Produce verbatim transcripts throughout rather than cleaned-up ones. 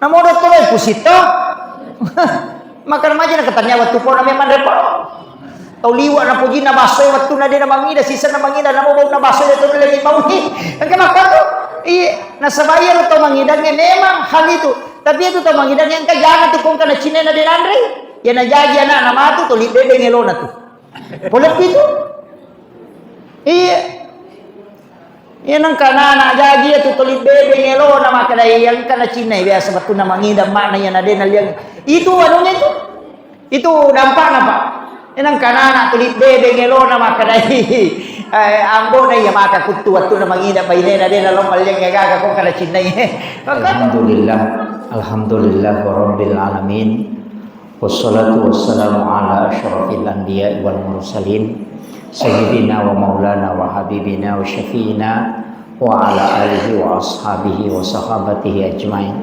Namo dottoro pusitto. Maka remaja na katanya waktu pona memang repo. Tau liwa na pojinna basso e wettunna de na mangida, sisa na mangida, namo bau na basso de tu lagi bau ni. Engka makkatu. Iya, nasaba iya tau mangidangnge memang hal itu. Tapi itu tau mangidangnge engka jana tu kongka na cinna na de nanre. Ya na jaji anak na matu tuli bebe ngelona tu. Pole pitu. Iya. Iya, nengka anak jaji ya tu tuli bebe ngelona makkeda iya engka na cinna biasa wettunna mangidang makna iya na de na liang. Itu anunna itu. Itu dampakna, Pak. Iya, nengka anak tuli bebe ngelona makkeda eh, ambo na iya maka kuttu wettunna mangidang bainena de na lo malliang gaga kongka na cinna. Alhamdulillah. Alhamdulillah rabbil alamin. Wassalatu wassalamu ala asyrafil anbiya wal mursalin, sayyidina wa maulana wa habibina wa syafi'ina wa ala alihi wa ashabihi wa sahabatihi ajmain.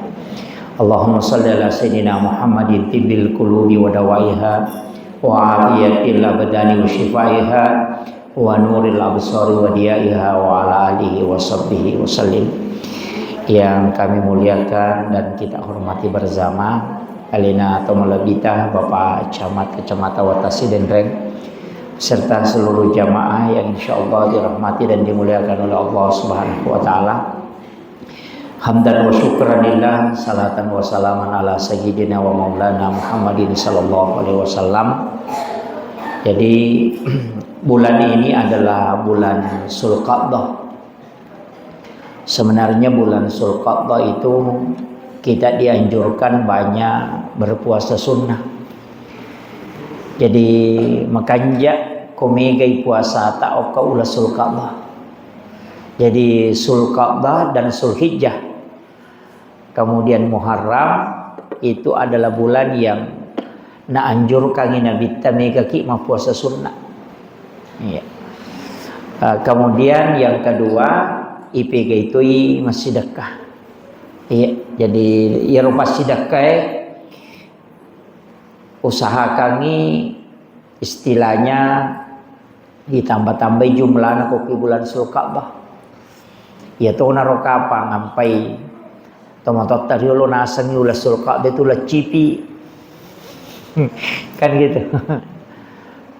Allahumma salli ala sayyidina Muhammadin tibbil qulubi wa dawaiha wa afiyatil abdani wa shifaiha wa nuril absari wa diyaiha wa ala alihi wa sahbihi wa sallim. Yang kami muliakan dan kita hormati bersama, alena to malebbita Bapak Camat Kecamatan Watasi Denreng, serta seluruh jamaah yang insyaallah dirahmati dan dimuliakan oleh Allah Subhanahu wa Ta'ala. Hamdan wa syukranillah, salatan wa salaman ala sayyidina wa maulana Muhammadin sallallahu alaihi wasallam. Jadi, bulan ini adalah bulan Zulqa'dah. Sebenarnya bulan Zulqa'dah itu kita dianjurkan banyak berpuasa sunnah. Jadi, makanja ko megai puasata okka uleng Zulqa'dah. Jadi, Zulqa'dah dan Zulhijjah, kemudian Muharram, itu adalah bulan yang naanjurkangi Nabitta megaki mappuasa sunnah. Iya. Eh, kemudian yang kedua, ipegai toi massidekka. Iya, jadi iyaro passidekkae usahakangi istilahnya ditambah-tambahi jumlahna ko ki bulan Zulqa'dah. Iya tonaro kapang ampai tomatoatta riolo nasengngi uleng Zulqa'dah itu uleng cipi. Kan gitu.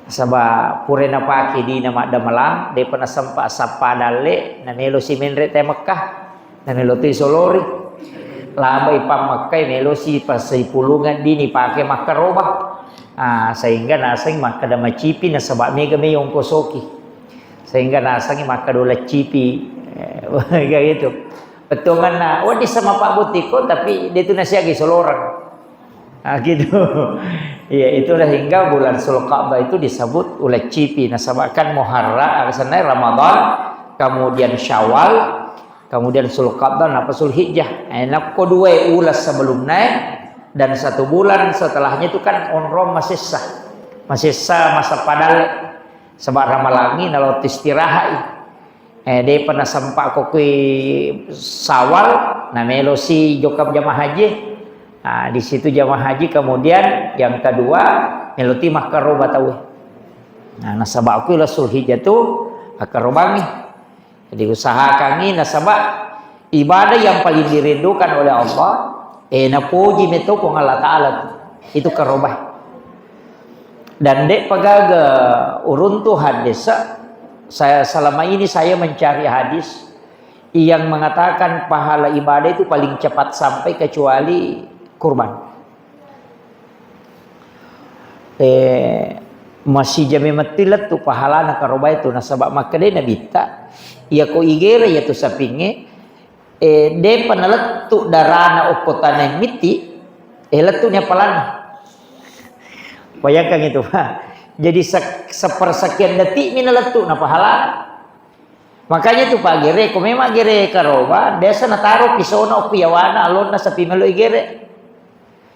Saba pura napake dina maddamelang, depa nasempa sappa dalle, namelo si menre te Mekkah. Namelo toi solori. Labai pammekkai melosi passipulungan dini pake makkaroba. Ah, sehingga naseng makkeda macipi nasaba mega me yongkosoki. Sehingga nasengi makkeda uleng cipi. Eh, kayak gitu. Bettuanganna, wedding sama Pak Butiko, tapi dia itu nasiagi solorang. Ah, gitu. Iya, itulah hingga bulan Zulqa'dah itu disebut uleng cipi. Nasaba kan Muharram, alasannya Ramadan, kemudian Syawal, kemudian Zulqa'dah, napa Zulhijjah. Eh, nakko dua uleng sebelumnya dan satu bulan setelahnya itu kan onrong masessa. Masessa masa padal sebab ramalangi nalo istirahat. Eh, depa nasempa ko kui Sawal, namelosi jokka jamaah haji. Nah, di situ jamaah haji, kemudian yang kedua, meloti makkaroba tau. Nah, nasaba kui uleng Zulhijjah tu akkarobangi. Jadi usahakangi nasaba ibadah yang paling dirindukan oleh Allah, eh, napoji meto Puang Allah Ta'ala tu. Itu karobah. Dan dek pagaga uruntu hadis, saya selama ini saya mencari hadis yang mengatakan pahala ibadah itu paling cepat sampai kecuali kurban. Eh, masija memetti lettu pahalana karobae tu nasaba makkedai Nabitta, iya ko igere iya tu sapingnge, eh, depa nalettu darana okko tanae mitti, eh, lettu ni apalanna. Bayangkan itu, Pak. Jadi se-, sepersekian detik mi nalettu na pahalana. Makanya tu Pak gere, ko memang gere karoba, biasa nataro pisona okko yawana alonna sapi melo igere.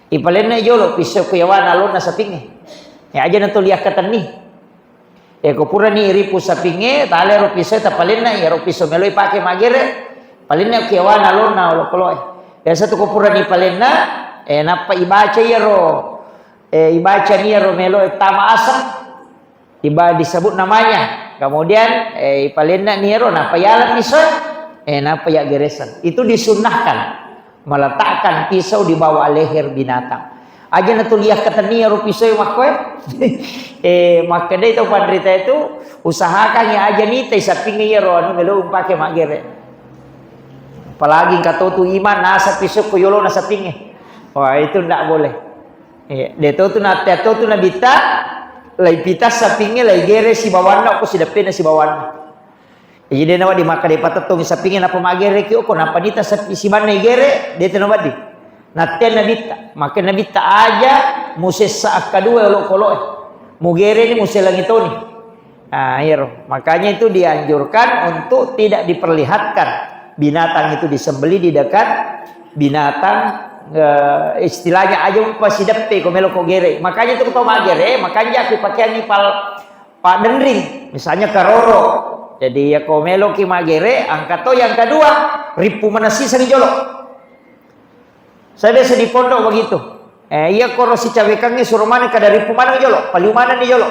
Ipalenna jolo piso ku yawana alonna sapingnge. Ya aja na tuli akkatenni. E ko purani ripu sapingnge, tale ro piso tapalenna, ya ro piso melo ipake magere, palenna ku yawana alonna olokoloe. Biasa tu ko purani palenna, e nappa ibaca iyaro, e ibaca ni iyaro melo tama aseng. Iba-, disebut namanya. Kemudian, eh, ipalenna ni ero, nappa yaleng ni soe, eh, nappa yaggeresang. Itu disunnahkan. Meletakkan pisau di bawah leher binatang. Aja natuliah ketennia ro pisau makkoe. Eh, makkedai to panrita itu, usahakan ya aja nitai sapingnge iyaro anu melo umpake maggere. Apalagi engka to tu iman nasa pisau ko yolona sapingnge. Wah, itu ndak boleh. Iya, de to tu na, de to tu nabitta, lai pita sapingnge, lai gere sibawanna, ko sideppena sibawanna. Jadi de nawedding makkeda patettongi sapingnge napa maggereki okko, napa nita sapi sibanna igere, de to nawedding. Nattea nabitta, maka nabitta aja musessa akkadua olokoloe. Mugere ni muselangi toni. Ah, iyaro. Makanya itu dianjurkan untuk tidak diperlihatkan binatang itu disembelih di dekat binatang, eh, istilahnya aja umpasideppe ko melo ko gere. Makanya itu ko tau magere, makanja ki pakeangi pal, paddenring, misalnya karoro. Jadi ya ko melo ki magere, angka to yang kedua, rippu manessiseng jolo. Saya biasa di pondok begitu. Eh, iya koro sicawekangngi suro maneng kada rippu maneng jolo, paliu maneng ni jolo.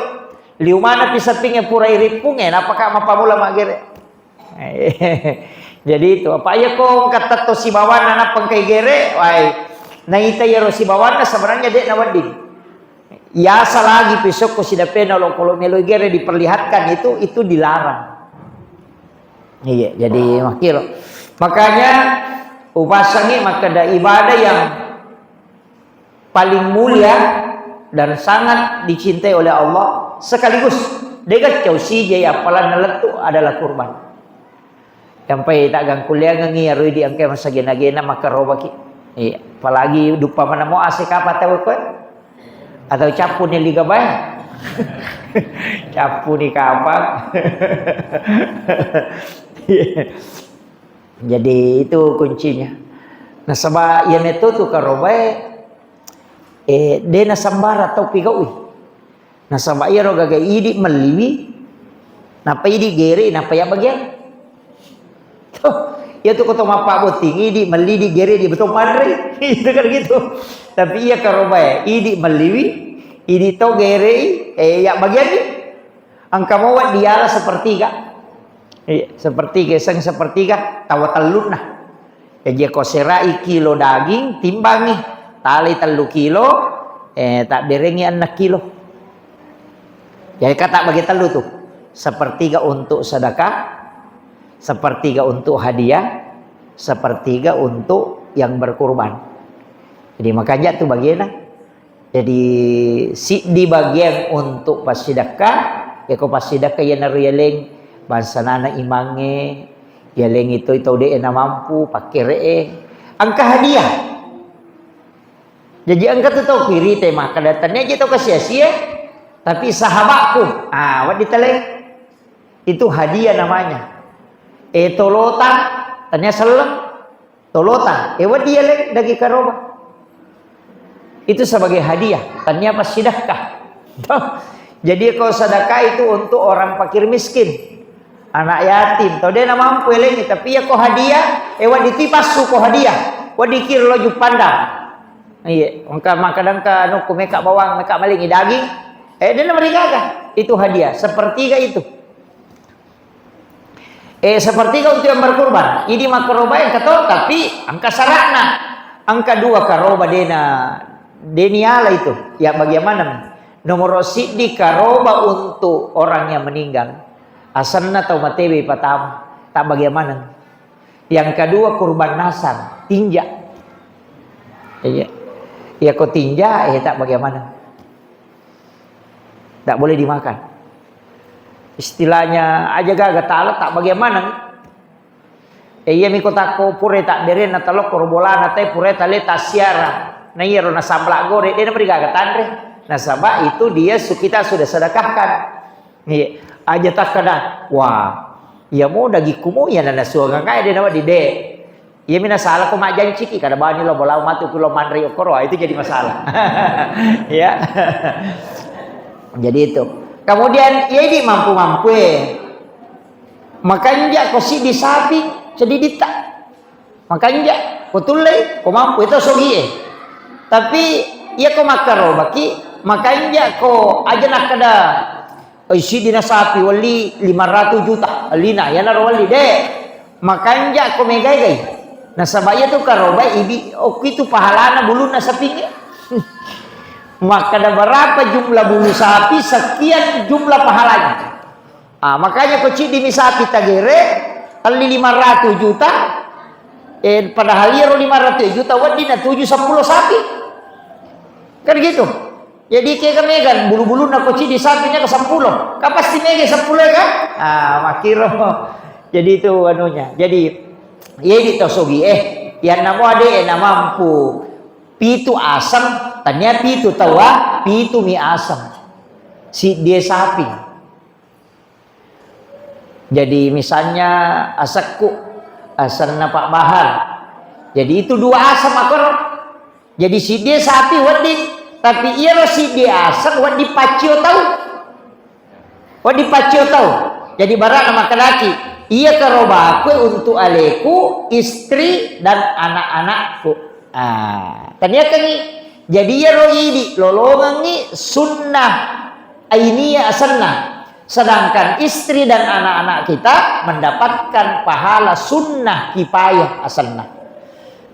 Liu maneng pi sapingnge pura irippungnge, napaka mapamula maggere. Eh, jadi itu, apa iya ko engka tetto sibawanna nappa engka igere, wai. Naita iyaro sibawanna sebenarnya de nawedding. Yasa lagi pisokko sidapena lo, kalau melo igere diperlihatkan itu, itu dilarang. Iya, jadi makkiro. Makanya upasangi makkeda ibadah yang paling mulia dan sangat dicintai oleh Allah sekaligus dega cau sije appalanna lettu adalah kurban. Yang pai tak gangkuliangengi iyaro idi engka masagena-gena makkarobaki. Iya, apalagi dupa manamo ase kapa tau koe. Atau cappu ni liga bae. Cappu ni kapang. Jadi itu kuncinya. Nasaba iya meto tu karobae, eh, de nasambara tau pigaui. Nasaba iyaro gaga idi melliwi, napa idi gere, napa ya bagian. Tuh, iya tu koto mappabbotting, idi melli, idi gere, idi betul manre. Itu kan gitu. Tapi iya karobae, idi melliwi, idi to gere, eh, ya bagian ni. Engka mo weddi yala sepertiga. Iya, sepertiga, seng sepertiga, tawa tellunna. Jaji ko serai kilo daging, timbangi, talai tellu kilo, eh, tabberengi enneng kilo. Jadi kata bagi tellu tu, sepertiga untuk sedekah, sepertiga untuk hadiah, sepertiga untuk yang berkurban. Jadi makanja tu bagiena. Jadi siddi bagian untuk passidekka, yako passidekka iyanaro yaleng bangsanana imangnge, yaleng itu tau de na mampu, pakkere'e, engka hadiah. Jadi engka tu tau pirite makkeda tania je tau kasia-sia, tapi sahabatku, ah, waddi tale. Itu hadiah namanya. Eh, tolota, tania selleng, tolota. Eh, waddi yaleng dagi karoba. Itu sebagai hadiah, tania passidekka. Jadi kalau sedekah itu untuk orang fakir miskin, anak yatim, tau de na mampu elengi, tapi ya ko hadiah, eh, waddi tipassu ko hadiah, waddi kiro lo juppandang. Iya, engka makkeda engka anu ku meka bawang, meka malingi daging, eh, de na marigaga. Itu hadiah, sepertiga itu. Eh, sepertiga untuk yang berkurban. Idi makkaroba engka to, tapi engka syaratna. Engka dua karoba dena, deniala itu. Ya, bagaimana? Nomor siddi karoba untuk orang yang meninggal. Asenna tau matewe patama. Tak bagaimana? Yang kedua kurban nasang, tinja. Iya. Ya, ko tinja, eh, tak bagaimana? Tak boleh dimakan. Istilahnya aja gaga tala tak bagaimana. Eh, iya miko takko pure tak bere na talo koro bolana te pure tale tasiara. Na iya ro na sambla gore de na merigaga tanre. Nasaba itu dia su-, kita sudah sedekahkan. Iya, aja takkada, wah, iya mo dagikku mo iya na nasuang kae de na wadi de. Iyami nasala ko majjanciki, kada bani lo bolau matu kulo manre okkoro, ah, itu jadi masalah. Ya. Jadi itu. Kemudian, ya ini mampu-mampu eh. Makanja ko siddi sapi, sedidita. Makanja ko tullei, ko mampu itu sogi eh. Tapi, iya ko makkarobaki, makanja ko aja nakkada, oi, siddi na sapi, welli lima ratus juta, wellina, iyanaro welli, de. Makanja ko megai-gai. Nasaba iya tu karoba ibi, okki tu pahalana bulunna sapingnge. Makkada berapa jumlah bulu sapi, sekian jumlah pahalanya. Ah, makanya ko ciddi mi sapi tagere, telli lima ratus juta, eh, padahal iyaro lima ratus juta wedding natuju seppulo sapi. Kan gitu. Jadi kega mega bulu-bulunna ko ciddi sapinya ke seppulo. Kan pasti mega seppulo ya kan? Ah, makkiro. Jadi itu anunya. Jadi, iya di tau sogi, eh, yang namo ade, eh, na mampu. Pitu aseng, tania pitu tawa, pitu mi aseng. Siddie sapi. Jadi misalnya asekku, asenna Pak Bahar. Jadi itu dua aseng makoro. Jadi siddie sapi wedding, tapi iyaro siddie aseng wedding paccio tau. Wedding paccio tau. Jadi barana makkedaki, iya karobaku untuk aleku, istri dan anak-anakku. Ah, taniakangi. Jadi iyaro idi lolongengi sunnah ainiyah asenna. Sedangkan istri dan anak-anak kita mendapatkan pahala sunnah kifayah asenna.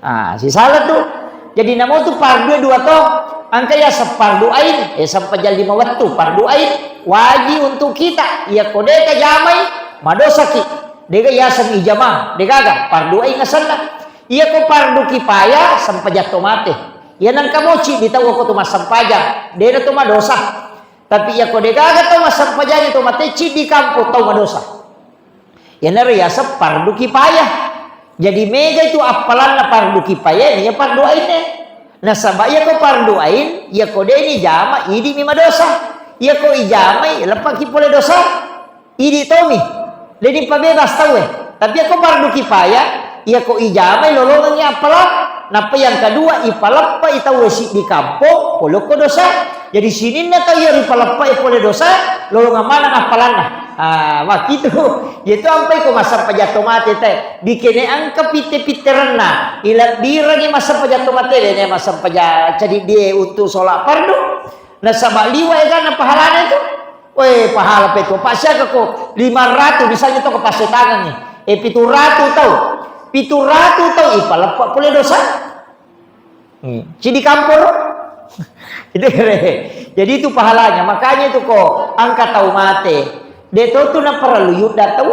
Ah, sisala tu. Jadi namo tu fardu dua to. Engka yaseng fardu ain, eh, sempajang lima wettu, fardu ain, wajib untuk kita. Iya ko de ka jamai, madosaki. Dega yaseng ijama, degaga, fardu ain asenna. Iya ko fardu kifayah, sempajang to mate. Iya nengka moci di tau ko tu massempajang, dena to madosa. Tapi iya ko degaga tau massempajang to mate ciddi kampong tau madosa. Iyanaro yaseng fardu kifayah. Jadi mega itu appalanna fardu kifayah, iya fardu ain e. Nasaba iya ko fardu ain, iya ko deni jama, idi mi madosa. Iya ko ijamai, leppaki pole dosa. Idi tomi. Deni pabebas tau e. Tapi iya ko fardu kifayah, iya ko ijamai lolongengi appalang. Nappa yang kedua, ipaleppai tau e siddi kampong, pole ko dosa. Jadi sininna tau iya ripaleppai pole dosa, lolongang maneng appalanna. Ah, makkitu. Iyatu ampai ko massempajang to mate te. Dikene engka pitte-pitterenna. Ilebbirengi massempajang to mate, dene massempajang cadiddie untu sola fardu. Nasaba liwa eganna pahalana itu. Weh, pahala pe tu. Pasiaga ko lima ratus misalnya to ko passetangengi. Eh, pitu ratus tau. Pitu ratus tau ipaleppa pole dosa. Hmm. Cidi kamporo. Itu re. Jadi itu pahalanya. Makanya itu ko engka tau mate. De to tu naparellu yudda tau.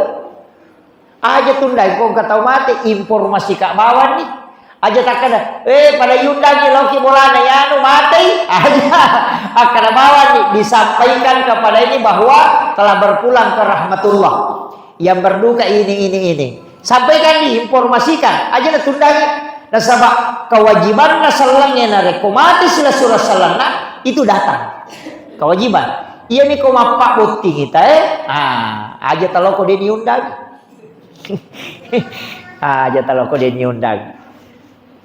Aja tundai ko engka tau mate, informasi ka bawang ni. Aja takkada, eh, pada yuddangi loki bolana yanu matei. Aja. Akkada bawang ni, disampaikan kepada ini bahwa telah berpulang ke rahmatullah. Yang berduka ini, ini, ini. Sampaikan, diinformasikan. Aja na tundangi. Nasaba kewajibanna sellengnge narekko mati sila surah sellenna, itu datang. Kewajiban. Iya ni ko mappabbotting ita, eh. Ah, aja taloko de diundang. Aja taloko de diundang.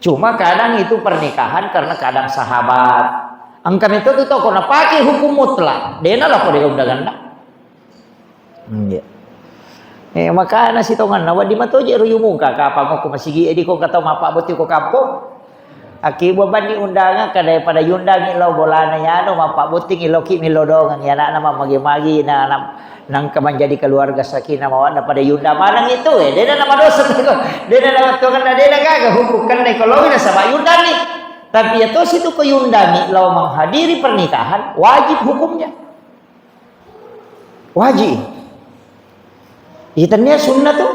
Cuma kadang itu pernikahan karena kadang sahabat. Engka meto tu toko napake hukum mutlak. Dena lako de undanganna. Iya. Eh, makana sitonganna, wedding matoje ro yumungka, kapang okko masigi, edi ko engka tau mappabbotting ko kampong. Akkibo banni undangan, kada pada yundangi lao bolana yano, mappabbotting iloki milodongeng, ya anakna mammagi-magi, na, na, nangka menjadi keluarga sakinah mawaddah pada yundang maneng itu, eh, dena nama dosa tu, dena nama tuanganna, dena gaga hukum kena kalau nasaba yundangi. Tapi ya tosi tu ko yundangi lao menghadiri pernikahan, wajib hukumnya. Wajib. Iya, tennia sunnah tu.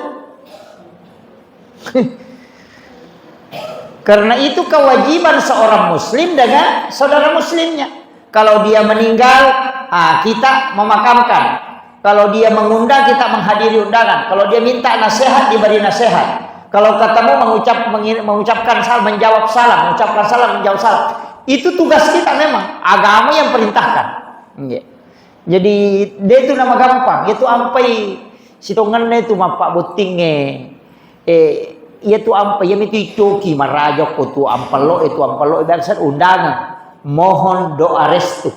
Karena itu kewajiban seorang muslim dengan saudara muslimnya. Kalau dia meninggal, ah, kita memakamkan. Kalau dia mengundang, kita menghadiri undangan. Kalau dia minta nasihat, diberi nasihat. Kalau ketemu, mengucap, mengi-, mengucapkan salam, menjawab salam, mengucapkan salam, menjawab salam. Itu tugas kita memang. Agama yang perintahkan. Nggih. Jadi, de tu nama gampang, itu ampai sitongenna itu mappabbottingnge. Eh, iya tu ampai, iya mitu icoki maraja ko tu ampello, itu ampello biasa undangan. Mohon doa restu.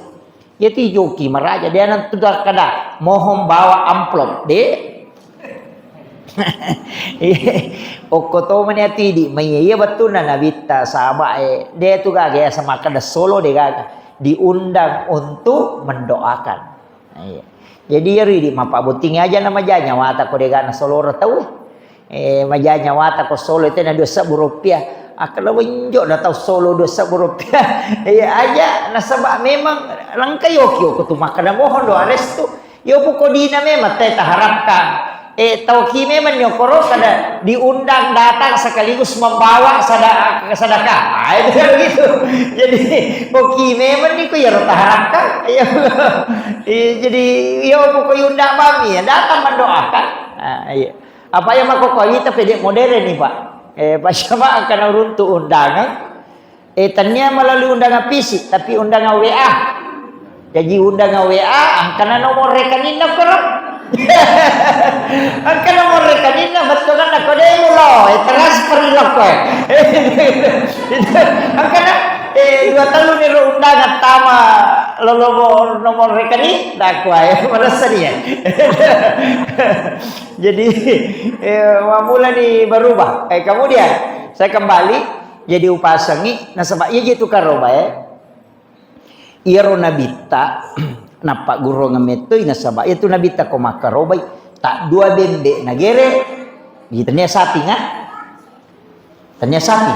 Iya tu icoki maraja, dia nanti tu kada mohon bawa amplop, de. Okko to mani ati di, mai iya bettunna nabitta sahabat e, de tu gaga ya sama kada solo de gaga. Diundang untuk mendoakan. Iya. Jadi, iyaro idi mappabbotting aja na maja nyawata ko dega nasoloro tau. Eh, maja nyawata ko solo tena dua sebbu rupiah. Akkeda wenjo na tau solo dua sebbu rupiah. Iya aja, nasaba memang langka yoki ko tu makkeda mohon doa restu. Yo poko dina memang te taharapkan. Eh, tauki memang nyokoro kada diundang datang sekaligus membawa sada-, sedekah. Ah, itu kan gitu. Jadi, oki memang niku ya taharapkan. Iya. Iya, jadi yo poko undang mami ya datang mendoakan. Ah, iya. Apa yang mako kawita pede modern nih, Pak? Eh, Pak Syama akan runtu undangan. Eh, tania melalui undangan fisik, tapi undangan W A. Jadi undangan W A, angkana nomor rekeningna koro. Angkana nomor rekeningna, betul kan? Kode lo, eh, transfer lo kok. Angkana, eh, dua tahun ini undangan tama lo nomor, nomor rekening, dah kuai, merasa dia. Jadi, eh, mulai nih berubah. Eh, kemudian saya kembali, jadi upasangi, nasaba iya je tu karoba, eh. Iyaro nabitta, nappaggurungeng mettoi, nasaba iya tu nabitta ko makkarobai, tak dua bembe nagere, di tania sapi nga? Tania sapi.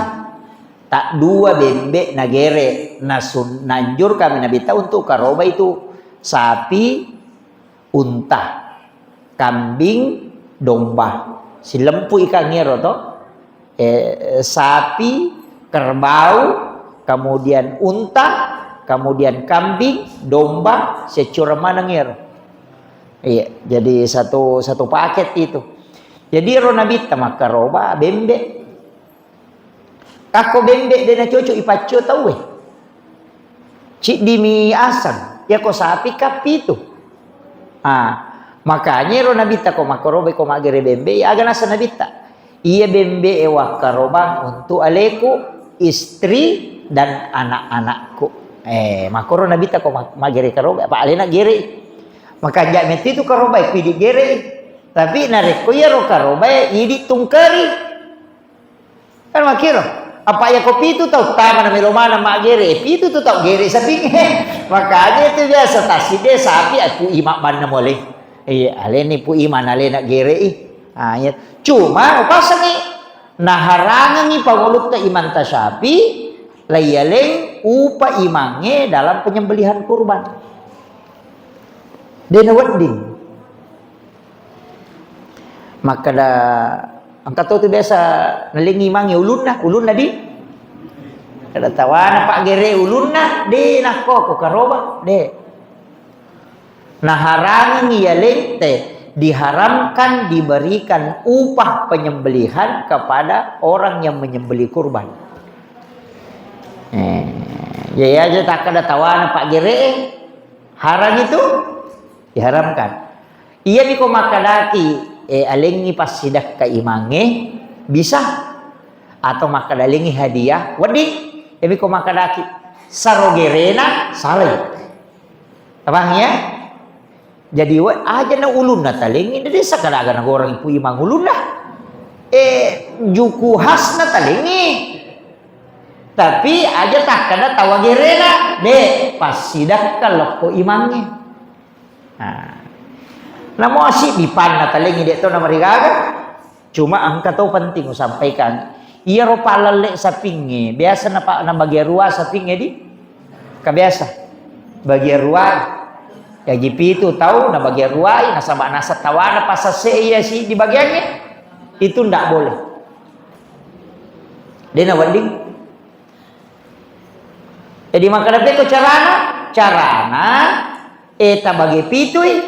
Tak dua bembe nagere, nasun-, nanjur kami nabitta untuk karobai tu sapi, unta, kambing, domba. Silempui kangngero to. Eh, sapi, kerbau, kemudian unta, kemudian kambing, domba, securang maneng ero. Iya, jadi satu, satu paket itu. Jadi ero nabitta makkaroba bembe. Akko bembe de nacocok ipaccio tauwe. Ciddimi aseng, yako sapi kappitu. Ah, makanya ero nabitta ko makkarobai ko maggere bembe, aga naseng nabitta. Iya bembe e wakkarobang untuk aleku, istri dan anak-anakku. Eh, makkoro nabitta ko ma-, maggere karoba, apa alena gere. Makanja metti tu karobai, pidi gere. Tapi narekko iyaro karobai, idi tungkeri. Kan makkiro, apa iya ko pitu tau tama na melo maneng maggere, eh, pitu tu tau gere sapingnge. Makanya itu biasa tassidde sapi, eh, pui mabbanna mole. Iya, aleni pui mana alena gere i. Ah, iya. Cuma upasangi naharangengi pangulutta Imam Tasyafi, laiyaleng upa imangnge dalam penyembelihan kurban. De nawedding. Makkeda, engka to tu biasa nalengngi mange ulunna, ulunna di. Kada tawana paggere ulunna, de nakko ko karoba, de. Naharangengi yaleng te, diharamkan diberikan upah penyembelihan kepada orang yang menyembelih kurban. Eh, ya, ya, aja takkeda tawana paggere, harang itu diharamkan. Iyami ko makkedaki, eh, alengngi passidakka imangnge, bisa. Atau makkeda alengngi hadiah, wedding. Iyami ko makkedaki, saro gerena, salai. Paham ya? Jadi, we, aja na ulunna talengngi, de sakadaga nagoreng ipu imang ulunna. Eh, juku khasna talengngi. Tapi aja takkeda tawa gerena, de, passidakka lokko imangnge. Nah. Namo asiddi panna talengngi de to namarigaga. Cuma engka to penting usampaikan. Iyaro pallelle sapingnge, biasa napa-, nabagiang rua sapingnge di? Ka biasa. Bagiang rua. Jaji pitu tau nabagiang ruai, nasaba nasa tawana pasase iya siddi bagiangnge. Itu ndak boleh. De nawedding. Jadi makkeda pekko carana? Carana, eh, tabage pitui.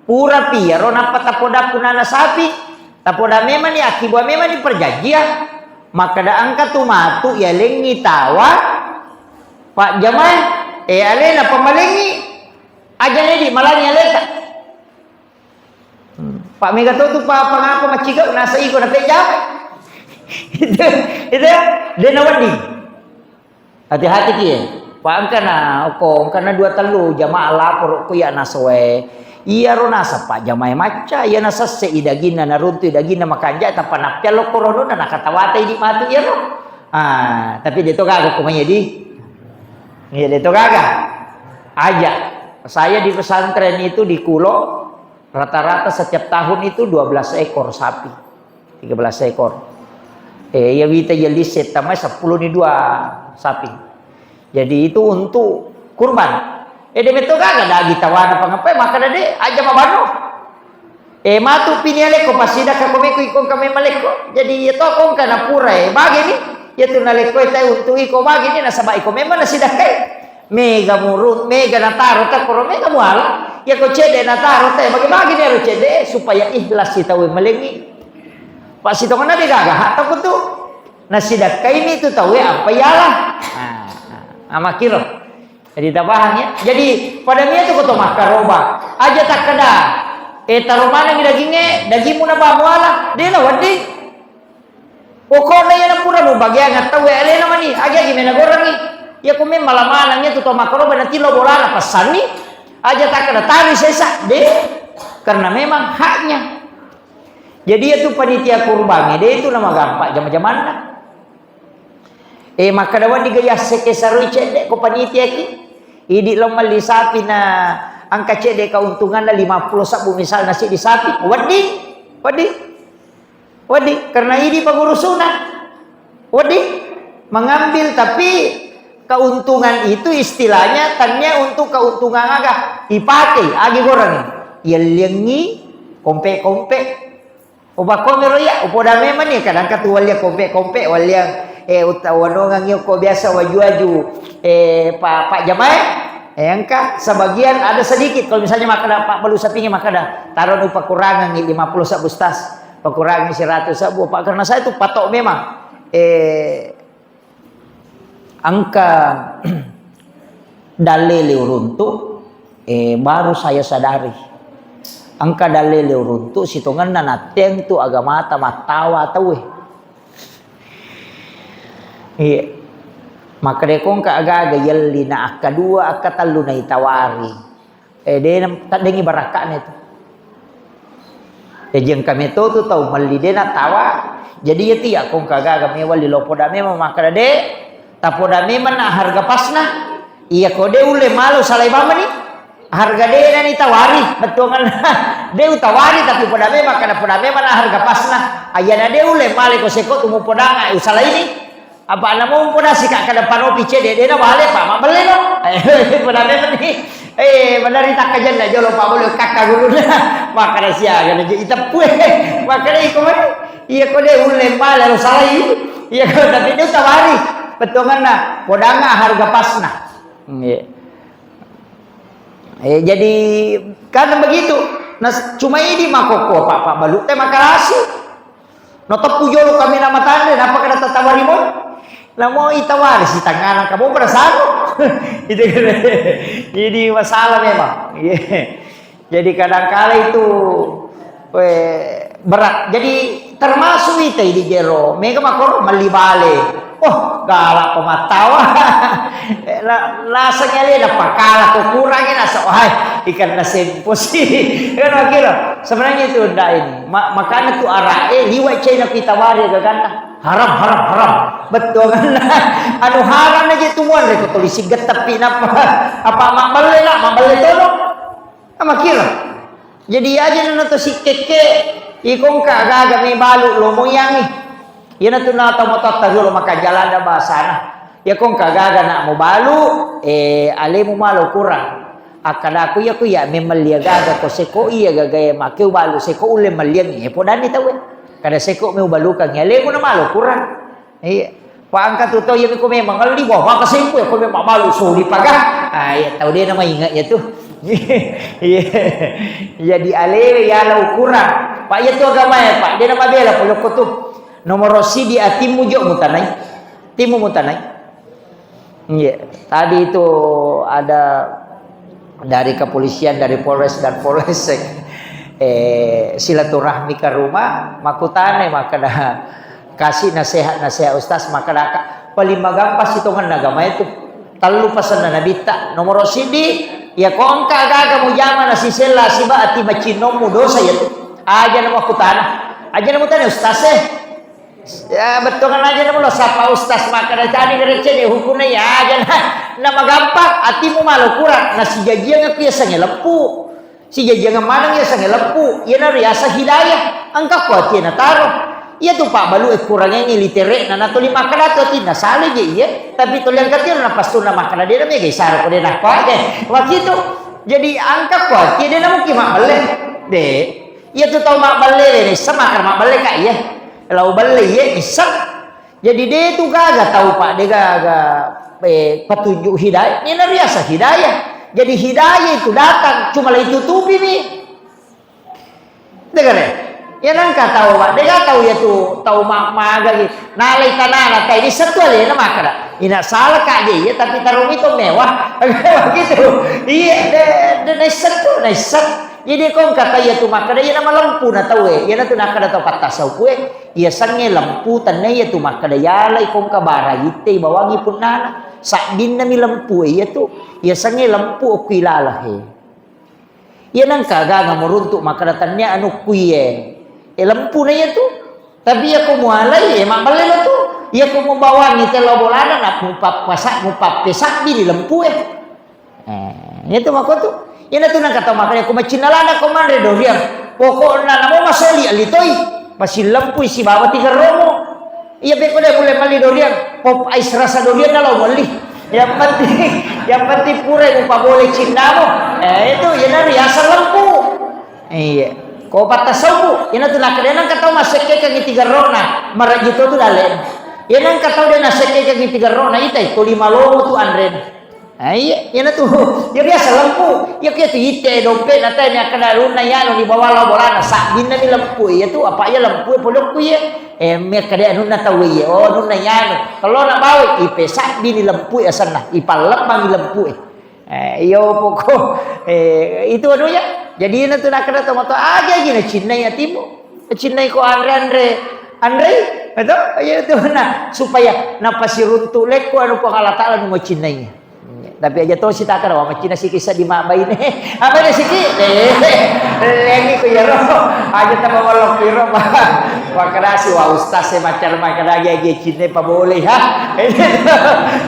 Pura piyaro nappa tapoda punana sapi. Tapoda memang ni, akkibua memang ni perjanjian. Makkeda engka tu matu yalengngi tawa. Pak jamaah, eh, alena pamalengngi. Aja nedi malangi aleta. Hmm. Pak mega to tu pa-, pangapa maccigau nasa iko na pejama. Itu, itu de nawedding. Hati-hati kie. Pak engkana, oko engkana dua tellu jamaah lapor ko ya nasoe. Iyaro nasa Pak jamaah macca, iya nasesse i daginna, naruntu i daginna makanja, tappa nappiallo koronona nakatawata idi matu iyaro. Ah, tapi de to gaga ko manyedi. Iya de to gaga. Aja. Saya di pesantren itu di Kulo, rata-rata setiap tahun itu dua belas ekor sapi. Tiga belas ekor. Eh, iya wita iya lise tamai sepuluh ni dua sapi. Jadi itu untuk kurban. Eh, de metto gaga dagi tawana pangapai, maka dade aja mabano. Eh, matu pini aleko pasidakka ko meko ikong kame maleko. Jadi iya to kong kana pura, eh, bagi ni. Iya tu naleko tai untuk iko bagi ni nasaba iko memang nasidakkai. Mega murung, mega nataro ta koro mega muala. Iya ko cede nataro ta, bagi-bagi ni aro cede supaya ikhlas si tau malengi. Pak Sitongenna de gaga hak takutu. Nasidakkaimi tu tauwe apa iala. Nah, nah, makiro. Jadi tapahang ya. Jadi pada mia tu koto makkaroba. Aja takkeda, eh, taro manengi dagingnge, dagingmu na ba muala. De na wedding. Pokokna iya na pura mubagiang tauwe alena mani. Agi-agi mena gorengi. Iya ko memang mala maneng iya tu to makkaroba na tilo bolana passanni. Aja takkeda tari sesa. De. Karena memang haknya. Jadi iya tu panitia kurbangnge, de tu na magampa jama-jamanna. Eh, makkeda wedding ga yasseke saroi cedde ko panitia ki. Idi lo melli sapi na engka cedde keuntunganna lima puluh sabbu misalna siddi sapi. Wedding, wedding, wedding. Karena idi pengurusuna. Wedding mengambil, tapi keuntungan itu istilahnya tania untuk keuntungan aga. Ipake, agi goreng. Yelliangi, kompe-kompe. Upakomero iya, upoda memang ni, kadang katu walliang kompe-kompe, walliang, eh, utta-, wanongang iyo ko biasa waju-waju, eh, pa-, pak jamaah, eh, engka sebagian ada sedikit, kalau misalnya makkeda pak balu sapingi makkeda, taro nu pakurangangi lima puluh sabbu stas, pakurangi seratus sabbu, pak, karena saya tu patok memang, eh, Engka dalele uruntu, eh, baru saya sadari. Engka dalele uruntu, sitongenna natteng tu agamata mattawa tauwe. Iya. Makkedeko engka agaga yelli na akkadua, akkatellu naitawari. Eh, de na taddengi barakka'na itu. Jaji engka meto tu tau melli de na tawa. Jadi iya tu iya kongka gaga mewalli lo poda memang makkeda de, tapoda memang na harga pasna. Iya ko de ulle malo salai bamani. Harga de na ni tawari, bettuanganna. De utawari tapi poda memang makkeda poda memang na harga pasna. Ayana de ulle male ko seko tu mupodanga usalaini. Apa' namo mupodasi ka' kada panopi cede' de' na wale pa' mabbelle no. Pada memang ni, eh, manari takkajanna jolo pa' bole kakka gurunna. Makkada siaga na je' iteppue. Makkada iko mani. Iya ko de' ulle male ro salai. Iya ko tapi de' utawari. Bettuanganna podanga harga pasna. Iya. Eh, jadi kadang begitu. Nah, cuma idi makkokko pa', pa' balu' te makalasi. Nateppu jolo kami na matanre, nappa kada tatawari mo? Namo itawari sitangana kamo pada sano. Itu kan. Jadi masalah memang. Jadi kadangkala itu, eh, berat. Jadi termasuk ita di jero, mega makoro melli bale. Oh, galak pemattawa. Na-, naseng alena pakala ko kurangi nasa, wahai, ikan na sempo si. Kan kira. Sebenarnya itu ndak ini. Ma-, makanya tu arah, eh, liwat cina kita wari gagana. Haram, haram, haram. Betul kan? Anu haram aja tu muan reko tulisi getepi napa? Apa mabbelle nak, mabbelle tolong. Amakira. Jadi aja nana to sikkekke, ikongka gaga me balu lo moyangi. Iyana tu na tau matotta riolo maka jalanda bahasana. Iya kongka gaga nak mo balu, eh, alemu malo kurang. Akkadaku iya ku iya memang lia gaga ko seko iya gaga iya makkeu balu seko ulle melliang iya podani tau. Kada seko meu balukang iya alemu na malo kurang. Iya. Pa' engka tu tau iya ko memang ngelli, wah, maka sempo iya ko memang malu soli paga. Ah, iya tau de' na mainga iya tu. Iya. Jadi alewe iya la ukuran. Pa' iya tu agama iya, pa' de' na mabela pole ko tu. Nomoro sidi atimmu jo mutanai. Timmu mutanai. Iya. Tadi itu ada dari kepolisian, dari Polres dan Polsek, eh, silaturahmi ke rumah, makkutana, makkada, kasih nasihat-nasihat Ustaz, makkada, paling magampa sitongan agama itu. Tellu pasanna Nabitta. Nomoro sidi, iya kongka gaga mujama nasisella siba ati macinnommu dosa iya tu. Aja na makkutana. Aja na mutana Ustaz eh. Ya, bettuangan aja na mulo sapa Ustaz makkada cani gerecce de' hukunna iya aja na, na magampa atimu malo kurang, na sijajiang aku iya sange leppu. Sijajiang maneng iya sange leppu, iya na riasa hidayah. Engka ko ati na taro. Iya tu pabbalu e kurangengngi litere'na, na tuli makkeda tu atinna sale je iye, tapi tuli angka tiro na passunna makkeda de na mega isara ko de na kuage. Wakitu. Jadi angka kuati de na mungkin mabballe. De. Iya tu tau mabballe de nissa makkeda mabballe ka iye. Lao balle iye nissa. Jadi de tu gaga tau pa de gaga eh, petunjuk hidayah. Ini na riasa hidayah. Jadi hidayah itu datang cuma la itutupi mi. Degare. Ya nangka tau, Pak. Dega tau ya tu, tau ma-, magagi. Nalai tanana tai di setu alena makkeda. Ina salah kak je, ya, tapi tarung itu mewah. Begitu. Iya, de, de, naisseng tu, naisseng. Jadi kong kata iya tu makkeda, iya nama lempu na tau e. Iya na tu nakkeda tau patta sauku e. Iya sange lempu tanne iya tu makkeda yalai kong kabara itte bawangi punnana. Sabbinna mi lempu e iya tu. Iya sange lempu okui lalahe. Iya nengka gaga muruntu makkeda tennia anukku iye. E lempuna iya tu. Tapi iya ko mualai, e mabballe lo tu. Iya ko mubawangi tello bolana, na mupappasa-, mupappesabbi di lempu e. Eh, iya tu makko tu. Iya na tu nengka tau makkeda ko macinna lana ko manre doriang. Pokokna namo masoli alitoi. Masillempui sibawa tigerromo. Iya, pekko de mulle melli doriang, pop ice rasa doriang na lao melli. Yang penting, yang penting pura mupabole cinnamu. Eh, itu, iya na riaseng lempu. Iya. Ko patta sauku, iya na tu nakkeda nengka tau massekkekengngi tigerrona, marajji to tu dalle. Iya nengka tau de nassekkekengngi tigerrona, itai, tuli malomo tu anrena. Ah, iya, iyana tu. Ya biasa lempu. Ya kiya tu ite dompet na tanya kada anunna yanu di bawah lo bolana sabbinna ni lempu. Iya tu apa iya lempu polokku iya. Eh, me kada anunna tau iya. Oh, anunna yanu. Kalau nak bawa ipe sabbini lempu asanna. Ipallembangi lempu. Eh, iyo pokok. Eh, itu anunya. Jadi iyana tu nak kada tau aja gini cinnai atimu. Cinnai ko anre-anre. Anre? Betul? Iya tu nah supaya napasiruntu lekku anu Puang Allah Taala nu macinnai. Tapi aja tosi takara wa macina siki seddi mabbaine. Apa de siki? Eh, lengi ku yaro. Aja tambah walong piro. Makarasi wa ustaz e macar makaragi aja cinne pabole ha.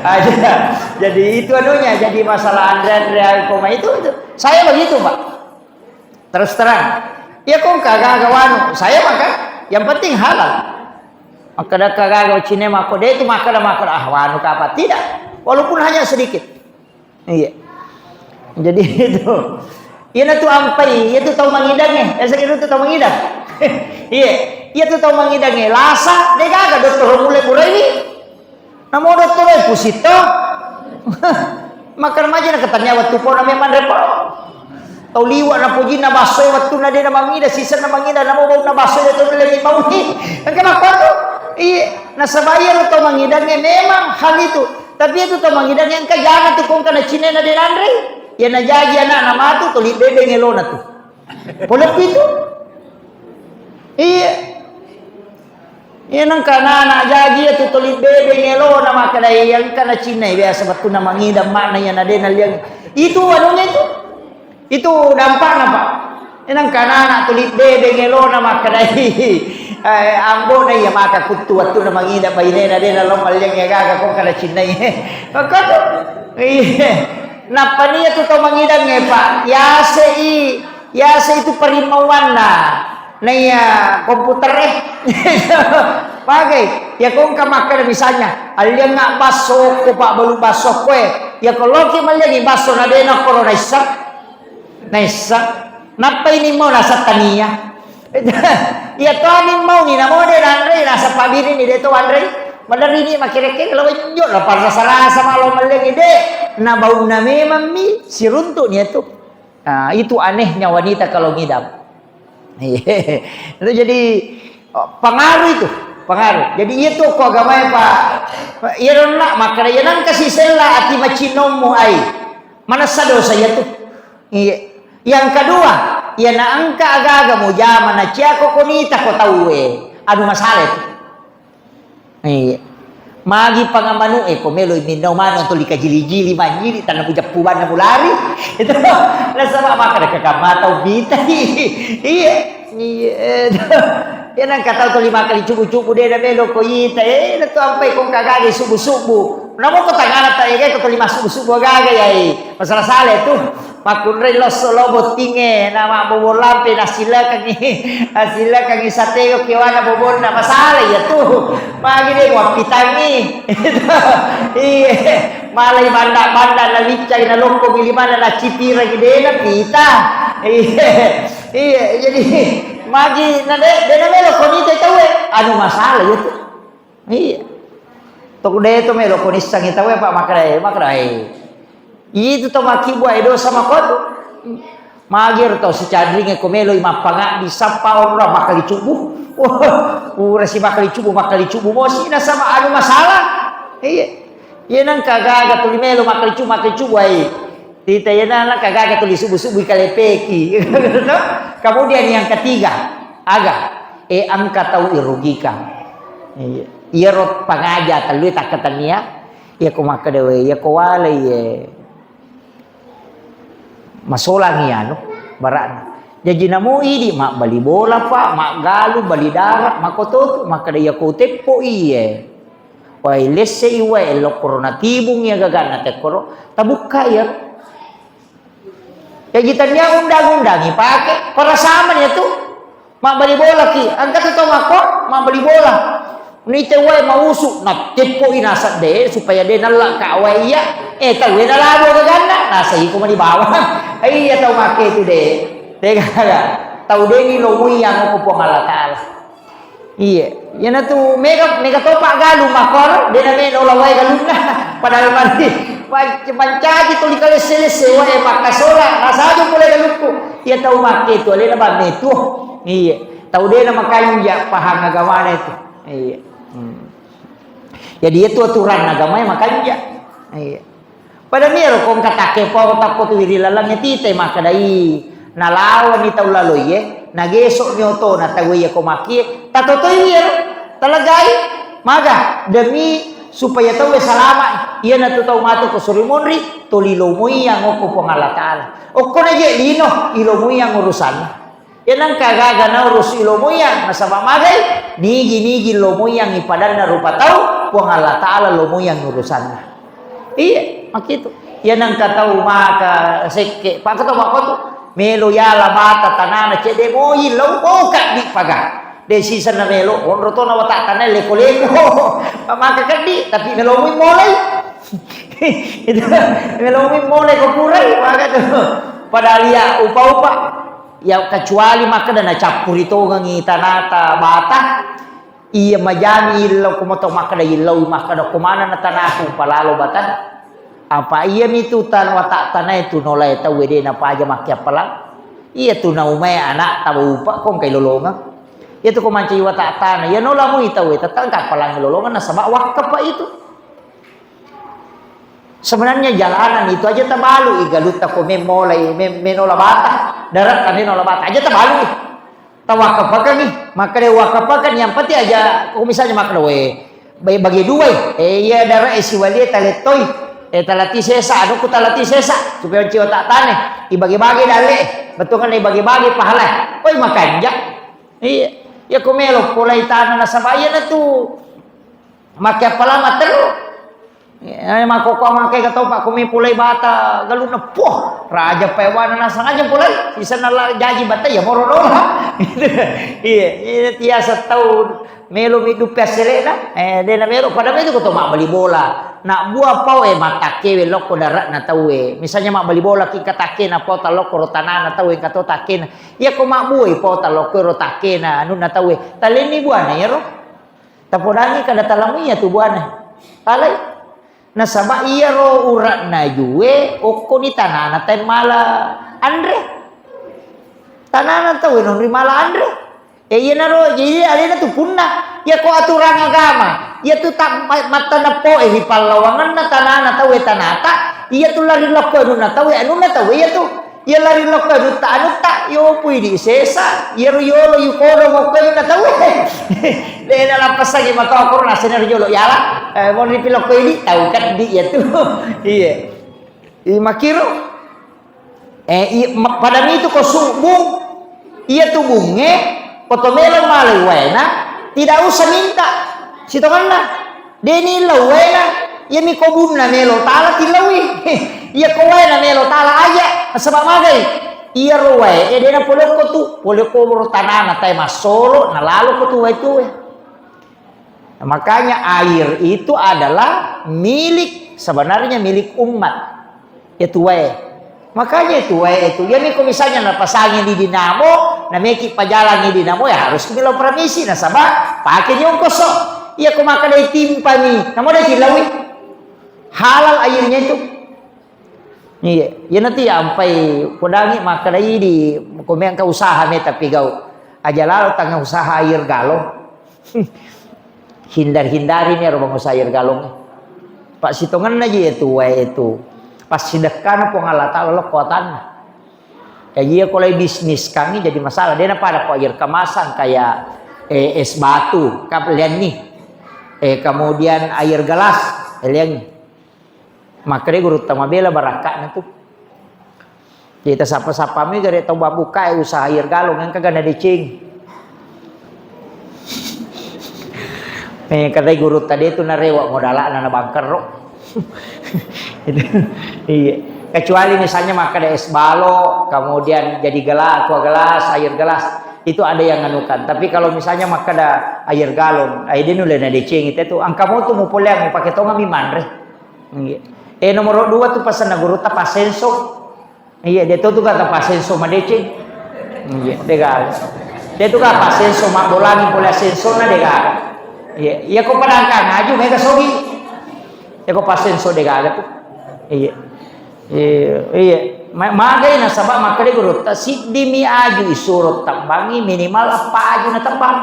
Aja. Jadi itu anunya, jadi masalah anre-anre koma itu, itu. Saya begitu, Pak. Terus terang. Ya kong kagaga wanu, saya makan yang penting halal. Makkeda kagaga cine makko de itu makkeda makkeda ah wanu kapa tidak. Walaupun hanya sedikit. Iya. Jadi itu. Iyana tu ampai, iya tu tau mangidang eh. Biasa gitu tu tau mangidang. Iya. Iya tu tau mangidang eh. Lasa de gaga dottoro mulle murewi. Namo dottoro e pusitto. Makkeda maja na katanya wettu pona memang repo. Tau liwa na pojinna basso e wettunna de na mangida, sisenna mangida, namo baunna basso e to leni bauni. Engka makkuatu. Iya, nasaba iya lo tau mangidangnge memang hal itu. Tapi itu tau mangidangnge engka jana tu kongka na cinena de nanre. Ya najaji anakna matu tuli bebeng elona tu. Poloppi tu. Iya. Iya nengka anak jaji ya tu tuli bebeng elona makkeda iya engka na cinna biasa wettunna mangidang makna iya na de naliang. Itu anunna itu. Itu dampakna, Pak. Iya nengka anak tuli bebeng elona makkeda eh ambona iya maka kuttu wettunna mangidang bainena de nalo malliang iya gaga kongka na cinnai. Makkotu. Iya. Nappa ni iya tu tau mangidang e, Pak. Yasei Yase itu parimauanna naiya komputer e. Pagai, ya kongka makkeda misalnya, alliangnga basso ko pabbalu basso ko e. Ya ko loki malliangi basso na de nakkoro naisseng. Naisseng. Nappa ini mau naseng tania. Iya to ani mau ni namo de nanre naseng pabiri ni de to anre. Maderri ni makkere-kere lo wenjo lo parasa-rasa malo malliangi de. Na baunna memang mi siruntu ni itu. Nah, itu anehnya wanita kalau ngidam. Itu jadi, oh, pengaruh itu, pengaruh. Jadi iya tu ko agamae, Pak. Iya ronna makkeda iya nengka sisella ati macinommu ai. Manessa dosa iya tu. Iya. Yang kedua, iya na engka aga-aga mujama na ciako konita ko tauwe. Anu masalah itu. Iya. Magi pangamanu e ko melo minnau manu tuli kajili-jili manjili tanna mujeppu banna mulari. Itu nasaba makkeda kakak mata ubita. Iya. Iya. Ya nang kata tuli makkali cubu-cubu de na melo ko ita. Eh, na tu ampai kong kagage subu-subu. Namo ko tangana ta ega ko tuli massubu-subu gaga ya. Masalah sale tu. Makkunrai losso lo bottingnge, na mabbobo lampe, nasilakengngi, nasilakengngi sateo kewana bobonna, masala iya tu. Magi de muappitangngi. Iya, malai banda-banda, na wiccai, na lokko milimanna, na cipireng, de na pita. Iya, iya, jadi magi na de, de na melo ko nite tauwe, anu masala iya tu. Iya. Tok de to melo ko nissangi tauwe, Pak, makkedai, makkedai. Itu to makkibua e dosa makotu. Magi ro tau sicadringe ko meloi mappangaddi sappa onro makkali cubbu. Wah, pura si makkali cubbu, makkali cubbu mosi nasaba anu masalah. Iya. Iya nangka gaga tuli melo makkali cubbu, makkali cubbu ai. Tita iya nangka gaga tuli subu-subu kalepeki. Kemudian yang ketiga, aga, e engka tau irugikan. Iya. Iyaro pangaja tellue takkatennia, iya ko makkeda we, iya ko walai ye. Masolangi anu, bara'na. Jaji namo idi mabbali bola, Pak, maggalu, bali dara, makototu, makkeda iya ko teppo iye. Wai lesse i wae lokko ro natibung iya gaganna tekkoro, tabukka iya. Jaji tennia undang-undang ipake, parasaman iya tu. Mabbali bola ki, engka tu tau makko mabbali bola. Nite wae mausu, natteppo i naseng de, supaya de nalla ka wae iya. Eh, tau e nalabo gaganna, nasai ko mani bawang. Iya tau makke tu de. Tega tau de ni lo muiang ko Puang Allah Taala. Iya, iyanatu mega, mega topa galu makkoro, de na meno la wae galunna. Padahal mani, manc-, mancaji tuli kalesse-lesse wae makkasola, nasaju pole galukku. Iya tau makke tu alena bamme tu. Iya. Tau de na makanja pahang agamana itu. Iya. Hmm. Jadi itu aturan agama yang makanja. Iya. Pada miro ko engka takke pau takko tu ri lalengnge tite makkedai nalawani tau laloie, nageso'mi otona tau iya ko makkie, tatotoi iyaro, talagai, maga, demi supaya tau e salama, iyanatu tau matu ko suri monri, toli lomoiang okko Puang Allah Taala. Okkona je lino, ilomoiang urusanna. Iya nengka gaga naurus ilomoiang, nasaba magai, nigi-nigi lomoiang ipadanna rupa tau, Puang Allah Taala lomoiang urusanna. Iya, makkitu. Iya nengka tau maka sekke, paka tau makkotu, melo yala bata tanana cedde moi lau, oh, kaddi paga. De sisenna melo, onro tona wata tanai leko-leko. Maka kaddi, tapi melo moi molai. Itu, melo moi molai ko purai, maka tu. Padahal iya upa-upa. Ya, kecuali makkeda nacappuri tongengi tanata bata, iya majami illau, ko moto makkeda illau, makkeda ko manenna tanaku palalo bata. Apa iya mitu tan-, watak tanae tu nolae tau de napaja makkiappalang. Iya tu naumai anak tau upa ko engkai lolongeng. Iya tu ko mancaji watak tana, iya nola mui tau e, tetap engka appalang lolongeng nasaba wakkapa itu. Sebenarnya jalanan itu aja tabalu, i galutta ko memolai, mem-, menola bata, darat menola bata aja tabalu. Tawakkapakengi, makkeda wakkapaken yang penting aja, ko misalnya makkeda we, ba-, bagi dua, eh, iya darat e siwalie talettoi, eh, talati sesa, anu ku talati sesa, supaya cio tak tane, ibagi-bagi dalle, betul kan ibagi-bagi pahala, oi makanja, iya, iya ko melo polai tanah nasaba iya na tu. Makke appalang matteru. Eh, makkokko makke katopa ko mi pulai bata galunna. Poh, raja paewana nasang aja pulai. Sisenna la jaji bata ya moro dola. Iya, iya tiasa tau melo mi duppe asselena. Eh, dena melo pada itu ko to mabbali bola. Nak bua pau e matakkewe lokko daratna tau e. Misalnya mabbali bola ki katakkena pau talokko ro tanana tau e kato takkena. Iya ko mabbuai pau talokko ro takkena anunna tau e. Talenni buana ero. Tapodangi kada talamu iya tu buana. Alai. Nasaba iyaro urak najue okkoni tanana tae mala anre. Tanana tau enong ri mala anre. E iyanaro jadi alena tu punna. Iya ko aturan agama. Iya tu tak ma-, matta nepo e ri pallawangenna tanana tau e tanata. Iya tu lari lokko anunna tau e anunna tau e iya tu. Iya lari lokko anutta, anutta, yopu idi sesa, iyaro yolo yukodo mokko anunna tau. De nalappessangi matoa korona senna ri jolo yala, eh, monri pi lokko idi, tau keddi iya tu. Iya. I makkiro. Eh, i, ma-, pada mitu ko subung, iya tu bunge, ko to melo malai waena, tidak usah minta. Sitonganna. Deni lau waena, iyami ko bunna melo tala tilaui. Iya ko waena melo tala aja. Nasaba magai? Iyaro wae e de napolokko tu, polokko boro tanana tae massolo, nalaloko tu wae tuwe. Makanya air itu adalah milik, sebenarnya milik umat. Ya tuwae. Makanya tuwae itu, ya miko misalnya napasangi di dinamo, nameki pajalangi dinamo, ya harus milo permisi, nasaba pake nyongkoso. Iya ko makkeda timpani, namo de tilawi. Halal airnya itu. Iya, iya nanti ya ampai kodangi makkedai di, ko mengka usaha meta pigau. Aja lalo tanga usaha air galon. Hindar-hindari ni ero bang usaha air galon. Pak sitongenna ji itu wae itu. Pas sidekkana Puang Allah Taala lo kuatanna. Kaji iya ko lai bisnis kangi jadi masalah. Dia pada ko air kemasan kayak eh, es batu, kap lian ni. Eh, kemudian air gelas, eh, lian ni. Makkeda gurutta mabela barakka'na tu. Jadi tasappa-sappami gare tau babbukae usaha air galon engka gana deceng. Eh, katai gurutta de tu narewa modala'na na bangkerro. Itu, iya. Kecuali misalnya makkeda es balok, kemudian jadi gelas, aqua gelas, air gelas, itu ada yang anukan. Tapi kalau misalnya makkeda air galon, air de nulle na deceng itu, angka mo tu mupoleang, mupake tongami manre. Iya. Eh, nomor dua tu pasenna gurutta pasenso. Iya, de to tu kata pasenso madeceng. Iya, de gaga. De tu kata pasenso mabbolangi pole asensona de gaga. Iya, iya ko padangkang aju mega sogi. Iya ko pasenso de gaga tu. Iya. Iya, iya. Ma-, magai nasaba makkeda gurutta siddimi aju isuro tabbangi minimal appa aju na tabbang.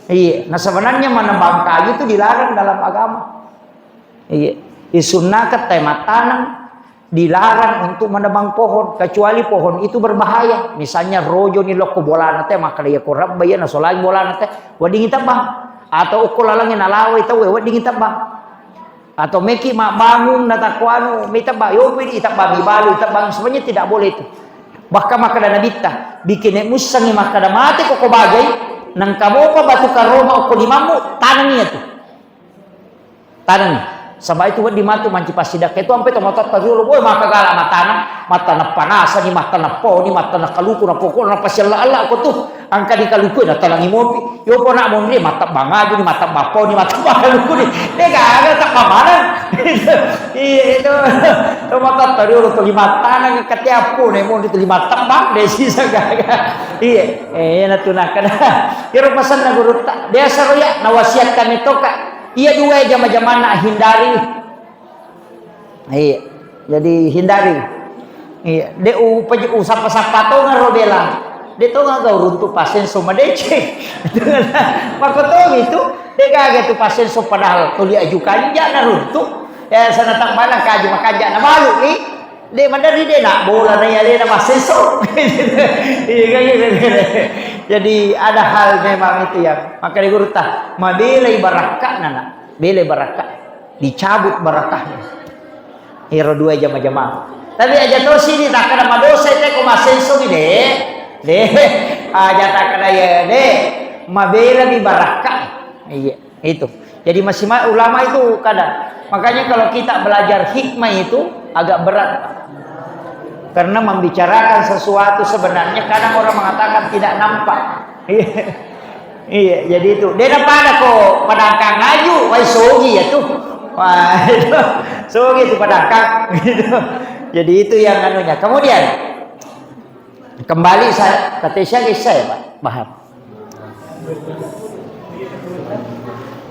Iya, nah sebenarnya menebang kayu itu dilarang dalam agama. Iya. Disunnahkan teh mattaneng dilarang untuk menebang pohon, kecuali pohon itu berbahaya. Misalnya rojo ni lokko bolana teh, maka dia ko rebba iya nasolangi bolana teh, weddingi tebang. Atau okko lalangi nalawai tau, weddingi tebang. Atau meki mabbangung natakko anu, mi tebang, yopi di tebang, mi balu tebang, sebenarnya tidak boleh itu. Bahkan makkeda nabitta, bikin mussangi makkeda mate koko bagai, nangka mopa batu karoma okko limammu, tanengi itu. Taneng. Saba itu wedding matu manci passidakka itu ampe tomatoatta riolo, boe, makkagala mataneng, mattaneng panasani, mattaneng poni, mattaneng kaluku, na pokokna napasialla-alla ko tu. Angkani kaluku natanengi mopi. Yo pona monri mattebbang ajuni, mattebbang poni, mattebbang kaluku ni. De gaga tebbang maneng. Iya itu. Tomatoatta riolo tuli mattaneng katiappo ne monri tuli mattebbang de sisa gaga. Iya. Eh, na tu nakkeda. Iro pasenna gurutta. Biasa ro ya nawasiatkan itu ka. Iya dua jama-jamanna hindari. Iya. Jadi hindari. Iya. De upaji usappa-sappa tonga ro bela. De tonga gau runtu pasenso madeceng. Makko tongi tu. De gaga tu pasenso padahal tuli aju kanja na runtu. Ya sana tambana kaju makanja na balu ni. De maderri de na bola na iya de na pasenso. Iya kan gitu. Jadi ada hal memang itu yang maka di gurutta mabelai barakka nana. Bele barakka, dicabut barakahnya. Iro dua jama-jama. Tapi aja to sini takkada madosa te ko masenso mi de. De. Aja takkada ya de. Mabela mi barakka. Iya, itu. Jadi masih ma-, ulama itu kadang. Makanya kalau kita belajar hikmah itu agak berat. Karena membicarakan sesuatu sebenarnya kadang orang mengatakan tidak nampak. Iya. Iya, jadi itu. Dia pada ko padangkang aju, wai sogi ya tuh. Wah, itu. Sogi itu padangkang gitu. Jadi itu yang anunya. Kemudian kembali saya kata saya saya Pak Bahar.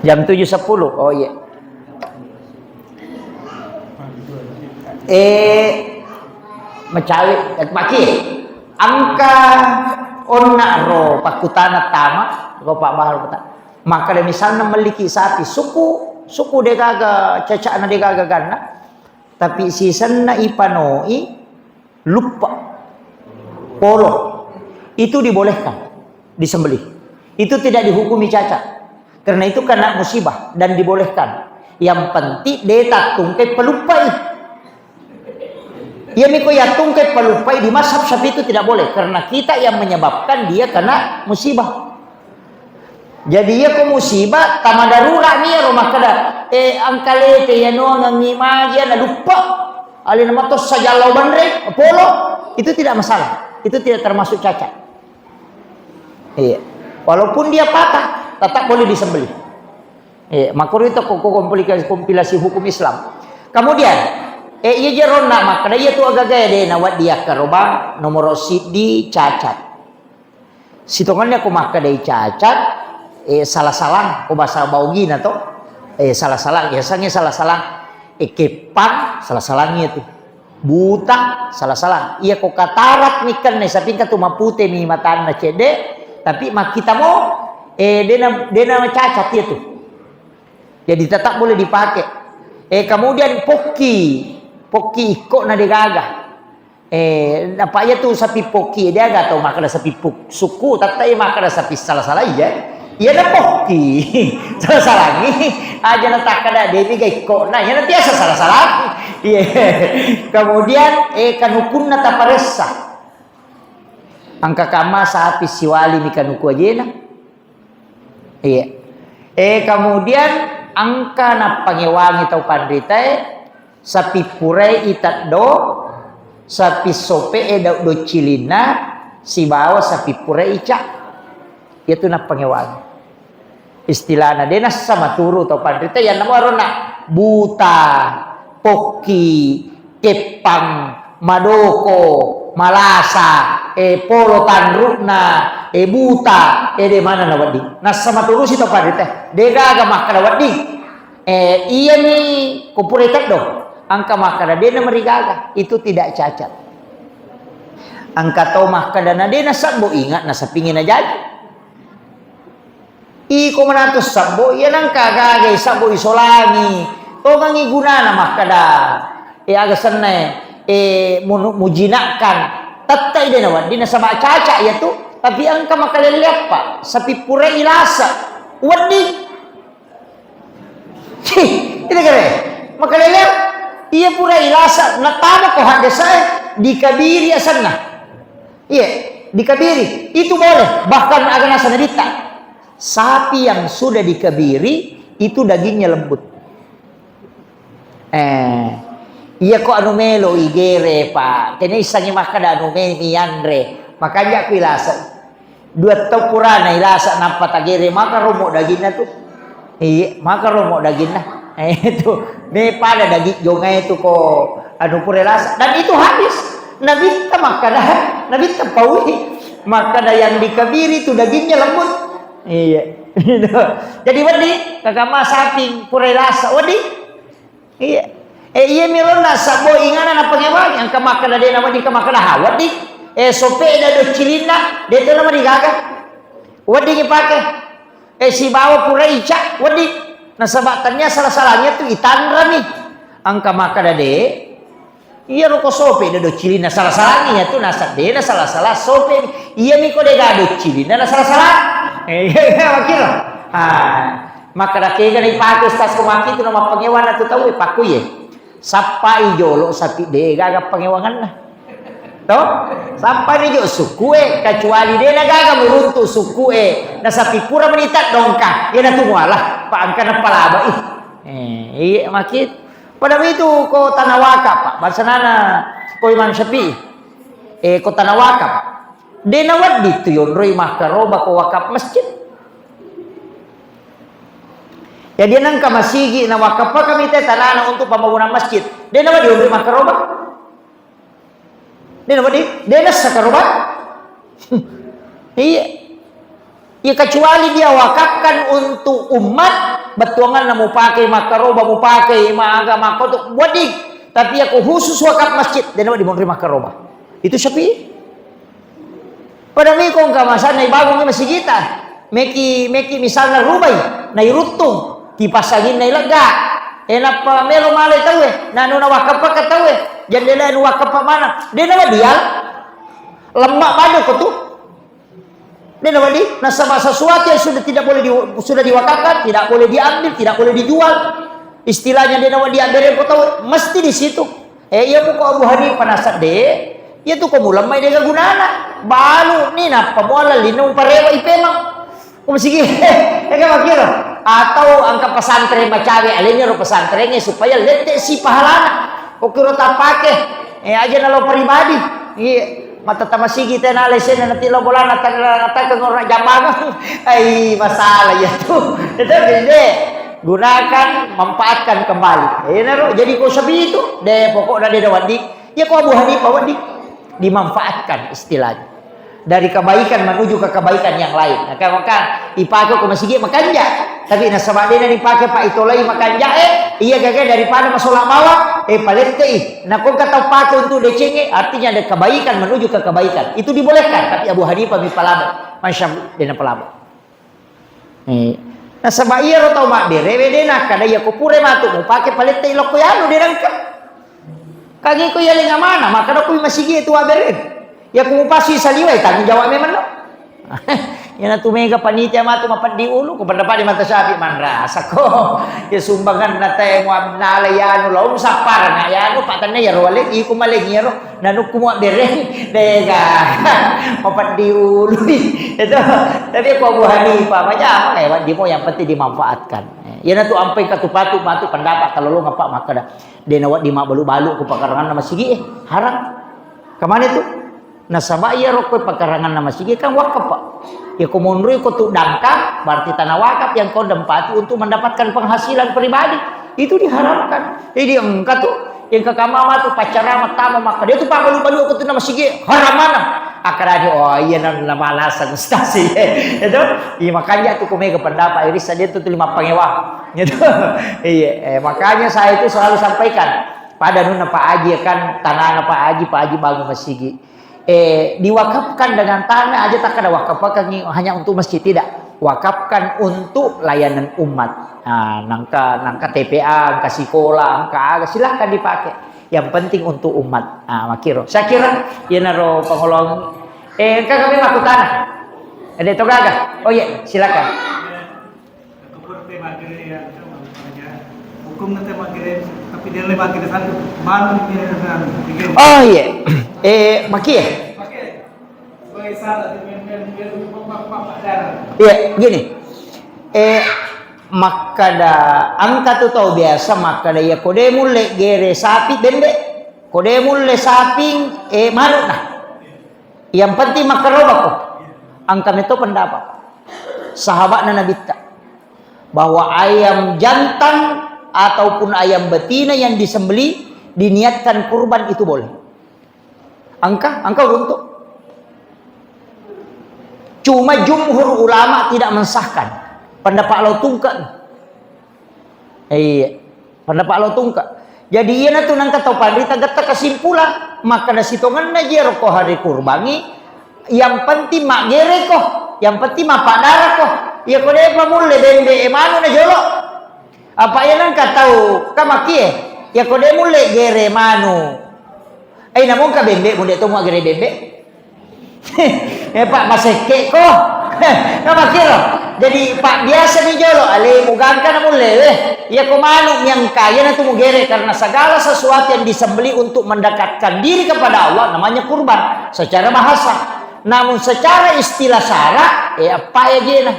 Jam tujuh sepuluh. Oh iya. Eh, mecawe, eh, maki. Angka onna ro pakkutana tama, ro Pak Bahar kutana. Maka de misalna melliki sapi, suku, suku degaga cacana degaga ganna, tapi sisenna ipanoi luppa, polo, itu dibolehkan disembelih. Itu tidak dihukumi cacat. Karena itu kena musibah dan dibolehkan. Yang penting de tattungke peluppai. Iya miko yattungke peluppai di mazhab Syafi'i itu tidak boleh karena kita yang menyebabkan dia kena musibah. Jadi iya ko musibah, tama darurat ni ro makkeda, eh, engka lete iya nuangengngi magia na lupa. Alena matossa jallau banre, polo, itu tidak masalah. Itu tidak termasuk cacat. Iya. Walaupun dia patah, tetap boleh disembelih. Iya, makanya itu ko, ko kompilasi, kompilasi hukum Islam. Kemudian, eh, iya jeronna makkeda iya tu agaga de nawaddi akkarobang nomor siddi cacat. Sitongenna ko makkedai cacat, eh, salah-salah, ko bahasa Baugina to, eh, salah-salah, biasanya salah-salah, eh, keppang, salah-salah itu. Buta, salah-salah. Iya ko katarat mi kenne, sapingka tu mapute mi matanna cedde, tapi makkita mo, eh, dena, dena cacat iya tu. Jadi tetap boleh dipakai. Eh, kemudian pokki, pokki ikko na degaga. Eh, apa iya tu sapi pokki, degaga tau makkeda sapi puk-, suku, tette iya makkeda sapi salah-salah iya. Iya na pokki. Salah-salangi. Aja na takkeda dewi ga ikko. Nah, iya na biasa salah-salah. Iya. Kemudian, eh, kanukunna taparessa. Engka kamma sapi siwali mi kanuku ajena. Iya. Eh, kemudian engka nappangewangi tau panritae, sapi purai iteddo, sapi sope e dau-, docilinna, sibawa sapi purai ica. Iya tu nappangewangi. Istilahna, de nassa maturu tau panrita, iyanna mo aronna buta, pokki, keppang, madoko, malasa, e, polo tanru'na, e, buta, e, de mana na wedding. Nassa maturusi tau panrita, de gaga makkeda wedding. E, iyami ko purai teddo, engka makkeda de namarigaga, itu tidak cacat. Engka tau makkeda na de nasabbo ingat nasapingi najaji. Iko manatu sabbo, iya nangka gagai sabbo isolangi. Tongangi gunana makkeda, e, aga senna, e, munu-, mujinakkan. Tettai de nawedding nasaba caca iya tu, tapi engka makalelleappa, sapi pura ilasa. Wedding. Cih, itu kere. Makalelleap, iya pura ilasa, natama ko haddesae, dikabiri asenna. Iya, dikabiri. Itu boleh. Bahkan aga nasa nabitta. Sapi yang sudah dikabiri, itu dagingnya lembut. Eh, iya ko anu melo igere, Pak. Kene issangi makkeda anu me mianre. Makanja ku ilasa. Dua tau purana ilasa nappa tagere maka romo daginna tu. Iya, maka romo daginna. Eh, itu. Me pada daging jongai tu ko anu pura ilasa. Dan itu hadis. Nabitta makkeda, nabitta paui. Makkeda yang dikabiri tu dagingnya lembut. Iya. Jadi wedding, kakamma sapi pura ilasa, wedding. Iya. Eh, iya mi ronna sabbo ingana napangewangi, engka makkeda de nawedding, engka makkeda ha, wedding. Eh, sope da docilinna, de to namarigaga. Wedding ipake. Eh, sibawa pura ica, wedding. Nasaba tania salah-salahnya tu itanrami. Engka makkeda de, Iyaro ko sope de docilinna sala-salani, iya tu naseddena sala-sala sope. Iyami ko de ga docilinna na sala-sala. Eh, iya, iya, makkiro. Ah, makkeda kega na ipake ustaz ko makkitu na mappangewanna tu tau e pakkuye. Sappai jolo sapi de gaga pangewanganna. To? Sappai ni jo sukue, kecuali de na gaga muruntu sukue, na sapi pura menita dongka, iya na tu muala, pa engka na palaba ih. Eh, iya makkit. Pada itu ko tanah wakaf, Pak. Bahasa nana ko Imam Syafi'i. Eh, ko tanah wakaf. De na wedding tu yonroi makkaroba ko wakaf masjid. Jadi nengka masigi na wakaf kami te tanana untuk pembangunan masjid. De na wedding yonroi makkaroba. De na wedding, de na sakaroba. Iya. Ya, kecuali dia wakafkan untuk umat, bettuanganna mupakai makkaroba, mupakai maga makkoto, wedding. Tapi ya, ko khusus wakaf masjid, de na wedding monri makkaroba. Itu Syafi'i. Pada miko engka masanna ibangungi masigita. Meki, meki misalna rubai, nairuttung, kipas anginna ilegga. E, nappa melo male tauwe, nanu nawakkappaka tauwe, jendela nu wakkappa mana. De na wedding, ya. Lemma bado ko tu. De na wedding, nasaba sesuatu yang sudah tidak boleh di, sudah diwakafkan, tidak boleh diambil, tidak boleh dijual. Istilahnya de na wedding ambil ko tau, mesti di situ. Eh, iya muko Abu Hanifah nasadde, iya tu ko mulemma de ga gunana. Balu ni nappa muala lino parewa ipemang. Ko masigi, eh, kan makkiro. Atau engka pesantren macawe, alena ro pesantrengnge supaya lette si pahalana. Ko kiro tappake, eh, aja nalo pribadi. Iya, matata masigi tena lesena nanti lo bolana tangga ngora jamang. Ai, masalah ya tu. Itu bede. Gunakan, manfaatkan kembali. Eh, naro, jadi ko sapi itu, de pokokna de wedding. Ya ko Abu Hanifah wedding. Dimanfaatkan istilahnya. Dari kebaikan menuju ke kebaikan yang lain. Maka, maka ipake ko masigi makanja. Tapi nasaba dena dipake pa itolai makanja, eh, iya gaga daripada masola bawang, eh, palette'i. Nako engka tau pake untuk decengnge, artinya ada kebaikan menuju ke kebaikan. Itu dibolehkan, tapi Abu Hanifah mi palabo. Masya Allah, dena palabo. Eh, nasaba iyaro tau mabbere, wedena kada iya ko pura matu mupake palette'i lokko yanu de nengka. Kagi ko iya lenga mana, maka dokko masigi itu abbere. Ya ku mupasi saliwai tanggung jawab memang lo. Iyana tu mega panitia matu mapeddi ulu, ko pendapat di mata sapi manrasa ko. Ya sumbangan na te mu abnala yanu lo sapparana yanu patanna yaro wale iku maleng yaro. Nanukku muabbereng, dega. Mapeddi ului. Itu. Tapi ko Abu Hanifah, macam, eh, wedding mo yang penting dimanfaatkan. Eh, iyana tu ampai katu patu, patu pendapat kalau lo ngapa makkeda. Dena wedding mabbalu-balu ko pakaranganna masigi, eh, haram. Kemana tu? Nasaba iya rokko pakaranganna masigi kan wakaf, Pak. Ya ko monroi ko tu dangka, berarti tanah wakaf yang kau tempati untuk mendapatkan penghasilan pribadi. Itu diharamkan. Jadi engka tu Engka kamma matu paccarama tama makkeda, "Itu pabbalu-balu aku tu na masigi, haram mana?" Akkarani, "Oh iya, na, na malasang ustaz iya." Itu, iya, makanya tu kumega pendapat irissa dia tu tuli mappangewa. Gitu. Iya, eh, makanya saya itu selalu sampaikan pada nuna Pak Haji kan, tanana Pak Haji, Pak Haji bangun masigi. Eh, diwakafkan dengan tanah aja tak ada wakafkan hanya untuk masjid, tidak. Wakafkan untuk layanan umat. Nah, nangka, nangka T P A, nangka sikola, nangka aga, silahkan dipakai. Yang penting untuk umat. Nah, makiro. Saya kira, iyanaro pangolong. Eh, engka kami makutana. Ada itu gaga? Oh iya, silakan. Hukum nanti magere, tapi dia le magere satu. Manu dia dengan. Oh iya. Eh, maki ya? Iya, gini. Eh, makkada engka tu tau biasa makkada, "Iya, ko de mulle gere sapi bembe, ko de mulle saping, eh, manuk nah. Yang penting makkarobako." Engka meto pendapat sahabatna Nabitta bahwa ayam jantan ataupun ayam betina yang disembelih diniatkan kurban itu boleh. Engka, engka uruntu. Cuma jumhur ulama tidak mensahkan. Pendapat lo tungke. Iya. Pendapat lo tungke. Jadi iyanatu nangka tau panrita getta kesimpulan. Makkada sitongenna jero ko hari kurbangi. Yang penting maggereko. Yang penting mappadarako. Iya ko depa mulle bembe e manu na jolo. Apa iya nangka tau kamakie. Iya ko de mulle gere manu. Eh, namu engka bembe, mu de to muaggere bembe. Eh, Pak, masekke ko. Kan makkiro. Jadi, Pak, biasa ni jolo, ale mugangka na mulle, weh. Iya ko manu mi engka, iyanatu mugere karena segala sesuatu yang disembelih untuk mendekatkan diri kepada Allah namanya kurban secara bahasa. Namun secara istilah syara, eh, apa ya jena?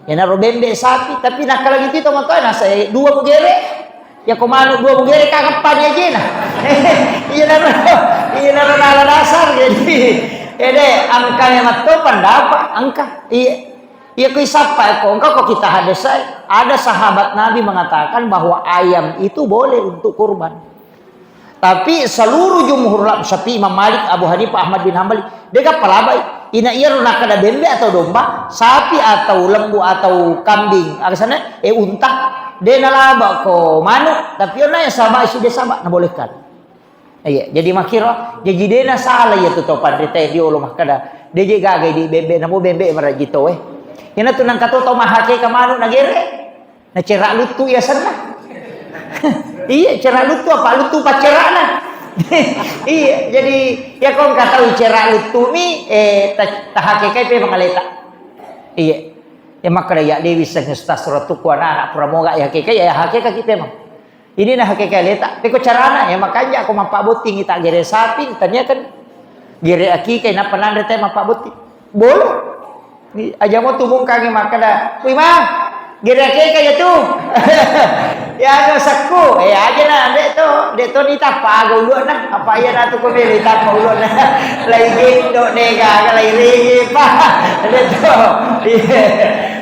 Iyanaro bembe sapi, tapi nakkala gitu to matoa nasa, eh, dua mugere. Ya ko manu dua mugere kagappa ni ajena. Iyanaro, iyanaro nala dasar jadi. Ede engka memang to pendapat, engka. Iya. Iya ko isappa ko engka ko kita hadesai. Ada sahabat Nabi mengatakan bahwa ayam itu boleh untuk kurban. Tapi seluruh jumhur ulama, Syafi'i, Imam Malik, Abu Hanifah, Ahmad bin Hambali, dega palabai. Ina iyaro nakkada bembe atau domba, sapi atau lembu atau kambing, aga sana, eh, unta, de nalaba ko manuk, tapi ona ya saba si de saba nabolehkan. Iya, jadi makkiro, jadi dena salah ya tu to panrita di olo makkada, de je gaga di bembe, namu bembe maraji to, eh. Ina tu nangka to, to mahake ka manuk nagere. Na cera luttu yasenna. Iya, cera luttu apa luttu paccerana. Iya, jadi ya ko engka tau cera luttu mi, eh, ta-, tahakekai pe mangaleta. Iya. Ya makkada ya dewi seng ustaz rotukku anak-anak pura moga ya hakekai, ya hakeka ki pemang. Ini na hakekai leta. Peko carana ya makanja ko mappabotting ita gere sapi, tania kan gere akika, ina penanre te mappabotting. Boleh. Aja mo tumungkangi makkeda, "Wih, Mang, gerakeka ya tu." Ya, no sekku. Eh, aja na, dek to, dek to ditappa aga ulu'na. Apa iya na tu ko melo ditappa ulu'na. Lai gendo ne gaga, lai rege pa. Dek to. Iya.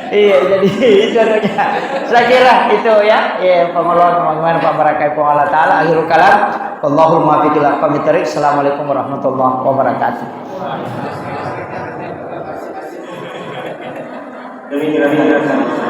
Iya, jadi itu adanya. Saya kira itu ya. Ya, pengolong bagaimana Pak Barakai Puang Allah Ta'ala. Akhirul kalam. Wallahul muwaffiq ila aqwamit thariq. Assalamualaikum warahmatullahi wabarakatuh. Demikian, demikian.